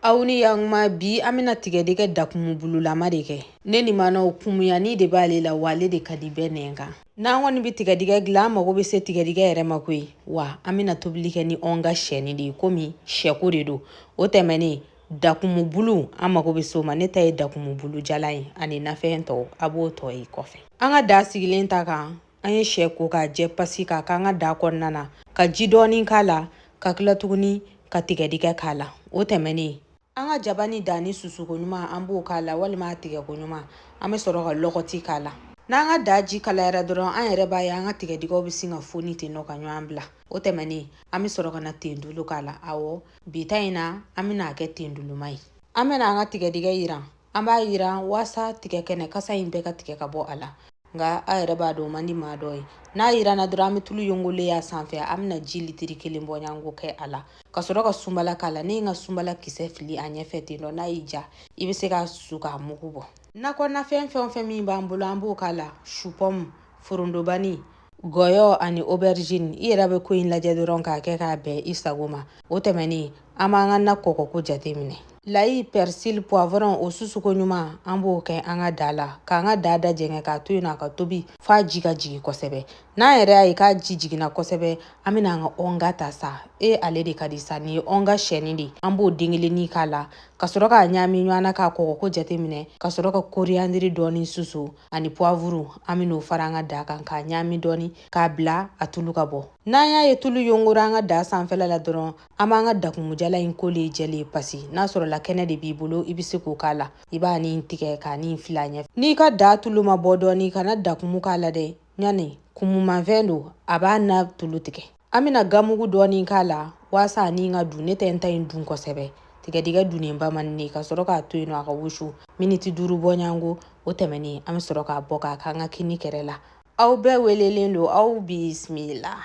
Aw ni yakuma. Bi an bɛna tigɛdɛgɛ dakumubululama de kɛ. Ne ni manaw kumuyani de b'ale la, wa ale de ka di bɛɛ nɛn kan. N'an kɔni bɛ tigɛdɛgɛ dilan, an mago bɛ se tigɛdɛgɛ yɛrɛ ma koyi. Wa an bɛna tobili kɛ ni ɔnga sɛni de ye, komi sɛko de don. O tɛmɛnen, dakumubulu, an mago bɛ se o ma. Ne ta ye dakumubulu jalan ye ani nafɛn tɔw, a b'o tɔ ye kɔfɛ. An ka daa sigilen ta kan, an ye sɛ ko k'a jɛ pasi k'a k'an ka daa kɔnɔna na, ka ji dɔɔni k'a la, ka tila tuguni ka tigɛdɛgɛ k'a la. O tɛmɛnen, an ka jaba ni danni susuko ɲuman, an b'o k'a la, walima a tigɛko ɲuman. An bɛ sɔrɔ ka lɔgɔti k'a la. N'an ka daa ji kalayara dɔrɔn, an yɛrɛ b'a ye an ka tigɛdɛgɛw bɛ sin ka foni ten nɔ ka ɲɔgɔn bila. O tɛmɛnen, an bɛ sɔrɔ ka na tendulu k'a la. Awɔ, bi ta in na, an bɛna a kɛ tenduluma ye. An bɛna an ka tigɛdɛgɛ yiran. An b'a yiran waasa tigɛ kɛnɛ kasa in bɛɛ ka tigɛ ka bɔ a la. Nka a yɛrɛ b'a dɔn, o man di maa dɔ ye. N'a yiranna dɔrɔn, an bɛ tulu yongolen y'a sanfɛ. An bɛna ji litiri 1 bɔɲɔgɔnko kɛ a la, ka sɔrɔ ka sunbala k'a la. Ne ye n ka sunbala kisɛ fili a ɲɛfɛ ten nɔ. N'a y'i ja, i bɛ se k'a susu k'a mugu bɔ. Nakɔ nafɛn fɛn o fɛn min b'an bolo, an b'o k'a la: chou-pomme, forondobani, gɔyɔ ani aubergine. I yɛrɛ bɛ ko in lajɛ dɔrɔn k'a kɛ k'a bɛn i sago ma. O tɛmɛnen, an b'an ka na kɔkɔko jate minɛ. Layi, persil, poivron, o susuko ɲuman, an b'o kɛ an ka da la, k'an ka da da jɛngɛ, k'a to yen nɔ a ka tobi f'a ji ka jigin kosɛbɛ. N'an yɛrɛ y'a ye k'a ji jiginna kosɛbɛ, an bɛna an ka ɔnga ta sa. E, ale de ka di sa. Nin ye ɔnga sɛni de, an b'o den kelennin k'a la, ka sɔrɔ k'a ɲaami ɲɔgɔn na, k'a kɔgɔko jate minɛ, ka sɔrɔ ka coriandre dɔɔni susu ani poivre. An bɛn'o fara an ka da kan k'a ɲaami dɔɔni, k'a bila a tulu ka bɔ. N'an y'a ye tulu yongora an ka da sanfɛla la dɔrɔn, an b'an ka dakumujala in kolen jɛlen pasi. N'a sɔrɔla kɛnɛ de b'i bolo, i bɛ se k'o k'a la. I b'a nin tigɛ k'a nin fili a ɲɛ. N'i ka da tulu ma bɔ dɔɔni, kana dakumu k'a la dɛ. Ɲani kumumafɛn don, a b'a na tulu tigɛ. An bɛna gamugu dɔɔni k'a la waasa a ni ka dun. Ne tɛ n ta in dun kosɛbɛ, tigɛdɛgɛ dunnenba man di. Ka sɔrɔ k'a to yen nɔ a ka wusu miniti 5 bɔɲɔgɔnko. O tɛmɛnen, an bɛ sɔrɔ k'a bɔ k'a k'an ka kini kɛrɛ la. Aw bɛɛ welelen don, aw bisimila.